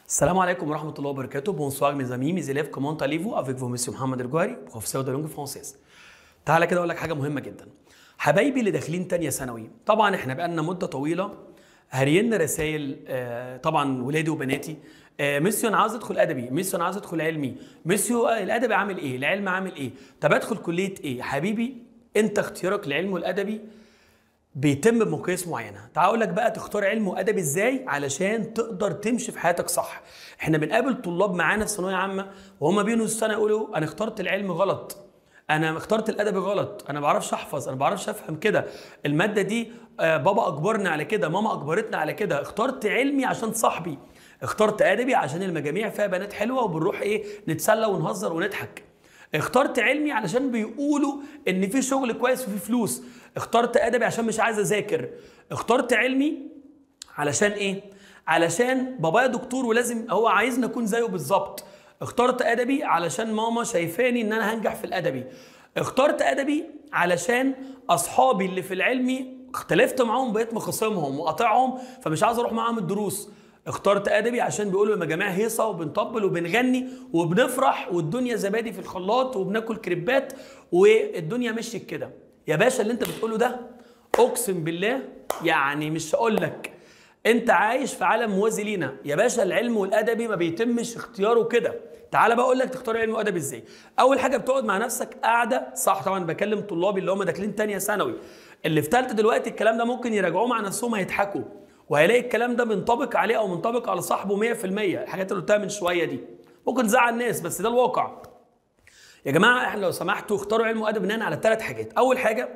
السلام عليكم ورحمة الله وبركاته. Bonsoir mes amis, mes élèves, comment allez-vous؟ Avec vous monsieur محمد الجوهري، professeur de langue française. تعالى كده اقول لك حاجة مهمة جدا. حبايبي اللي داخلين تانية ثانوي، طبعا احنا بقالنا مدة طويلة هرينا رسائل، طبعا ولادي وبناتي، مسيو انا عاوز ادخل ادبي، مسيو انا عاوز ادخل علمي، مسيو الادبي عامل ايه؟ العلم عامل ايه؟ طب ادخل كلية ايه؟ حبيبي انت اختيارك للعلم والادبي بيتم بمقاييس معينة. تعال اقول لك بقى تختار علم وادبي ازاي علشان تقدر تمشي في حياتك صح. احنا بنقابل طلاب معانا في ثانوية عامة وهم بينوا السنة يقولوا انا اخترت العلم غلط، انا اخترت الادبي غلط، انا ما بعرفش احفظ، انا ما بعرفش افهم كده، المادة دي بابا اجبرنا على كده، ماما اجبرتنا على كده، اخترت علمي عشان صاحبي، اخترت ادبي عشان المجاميع فيها بنات حلوة وبنروح ايه نتسلى ونهزر ونضحك، اخترت علمي علشان بيقولوا ان في شغل كويس وفي فلوس، اخترت ادبي عشان مش عايز اذاكر، اخترت علمي علشان ايه؟ علشان بابايا دكتور ولازم هو عايزني اكون زيه بالظبط، اخترت ادبي علشان ماما شايفاني ان انا هنجح في الادبي، اخترت ادبي علشان اصحابي اللي في العلمي اختلفت معاهم بقيت مخاصمهم وقاطعهم فمش عايز اروح معاهم الدروس، اخترت ادبي عشان بيقولوا المجاميع هيصه وبنطبل وبنغني وبنفرح والدنيا زبادي في الخلاط وبناكل كريبات والدنيا مشيت كده. يا باشا اللي انت بتقوله ده اقسم بالله يعني مش هقول لك انت عايش في عالم موازي لينا يا باشا. العلم والادبي ما بيتمش اختياره كده. تعالى بقى اقول لك تختار علم وادبي ازاي. اول حاجة بتقعد مع نفسك قاعدة صح، طبعا بكلم طلابي اللي هم داخلين ثانية ثانوي، اللي في ثالثة دلوقتي الكلام ده ممكن يراجعوه مع نفسهم هيضحكوا وهيلاقي الكلام ده بينطبق عليه او منطبق على صاحبه 100%. الحاجات اللي قلتها من شوية دي ممكن تزعل الناس بس ده الواقع. يا جماعة احنا لو سمحتوا اختاروا علم وادب بناء على 3 حاجات. اول حاجة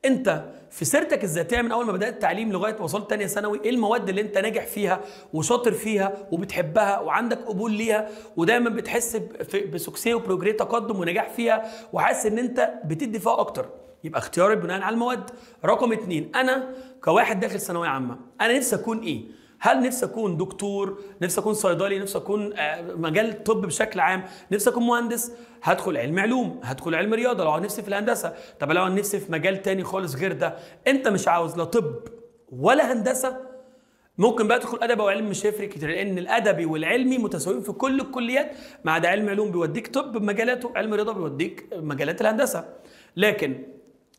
انت في سيرتك الذاتية من اول ما بدات التعليم لغاية ما وصلت ثانية ثانوي، ايه المواد اللي انت ناجح فيها وشاطر فيها وبتحبها وعندك قبول ليها ودايما بتحس ب succès و progrès، تقدم ونجاح فيها وحاسس ان انت بتدي فيها اكتر، يبقى اختياري بناء على المواد. رقم 2، انا كواحد داخل ثانوية عامة انا نفسي اكون ايه؟ هل نفسي اكون دكتور؟ نفسي اكون صيدلي؟ نفسي اكون مجال الطب بشكل عام؟ نفسي اكون مهندس؟ هدخل علم علوم، هدخل علم رياضة لو نفسي في الهندسة. طب لو نفسي في مجال تاني خالص غير ده، انت مش عاوز لا طب ولا هندسة، ممكن بقى تدخل ادب او علم مش هيفرق كتير لان الادبي والعلمي متساويين في كل الكليات، ما عدا علم علوم بيوديك طب بمجالاته، علم رياضة بيوديك مجالات الهندسة. لكن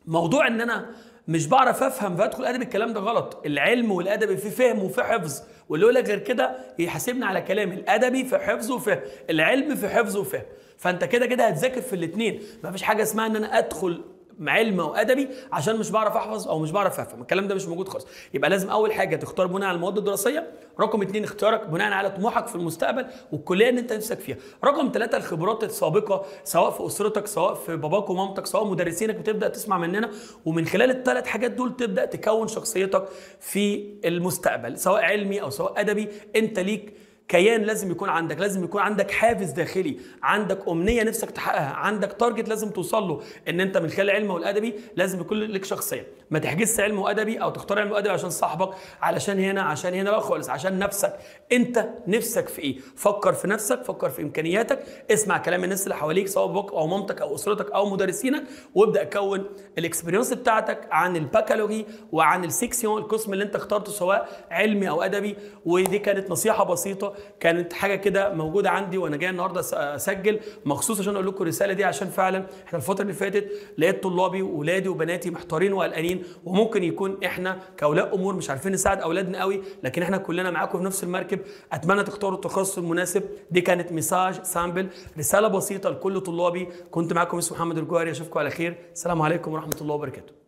موضوع ان انا مش بعرف افهم فادخل ادبي الكلام ده غلط. العلم والادبي في فهم وفي حفظ، واللي يقول لك غير كده يحاسبني على كلامي. الادبي في حفظ وفهم، العلم في حفظ وفهم، فانت كده كده هتذاكر في الاثنين. مفيش حاجة اسمها ان انا ادخل علم وادبي عشان مش بعرف احفظ او مش بعرف افهم، الكلام ده مش موجود خالص. يبقى لازم اول حاجة تختار بناء على المواد الدراسية، رقم 2 اختيارك بناء على طموحك في المستقبل والكلية اللي انت نفسك فيها، رقم 3 الخبرات السابقة سواء في اسرتك سواء في باباك ومامتك سواء مدرسينك، بتبدا تسمع مننا، ومن خلال الثلاث حاجات دول تبدا تكون شخصيتك في المستقبل سواء علمي او سواء ادبي. انت ليك كيان لازم يكون عندك، لازم يكون عندك حافز داخلي، عندك امنية نفسك تحققها، عندك target لازم توصل له، ان انت من خلال العلم والادبي لازم يكون لك شخصية. ما تحجزش علم وادبي او تختار علم وادبي عشان صاحبك، علشان هنا عشان هنا، لا خالص، عشان نفسك. انت نفسك في ايه؟ فكر في نفسك، فكر في امكانياتك، اسمع كلام الناس اللي حواليك سواء باباك او مامتك او اسرتك او مدرسينك، وابدا كون ال expérience بتاعتك عن البكالوري وعن ال section القسم اللي انت اخترته سواء علمي او ادبي. ودي كانت نصيحة بسيطة، كانت حاجة كده موجودة عندي وانا جاي النهارده اسجل مخصوص عشان اقول لكم الرسالة دي، عشان فعلا احنا الفترة اللي فاتت لقيت طلابي واولادي وبناتي محتارين وقلقانين، وممكن يكون احنا كاولياء امور مش عارفين نساعد اولادنا قوي، لكن احنا كلنا معاكم في نفس المركب. اتمنى تختاروا التخصص المناسب. دي كانت message simple، رسالة بسيطة لكل طلابي. كنت معاكم اسمه محمد الجوهري، اشوفكم على خير. السلام عليكم ورحمة الله وبركاته.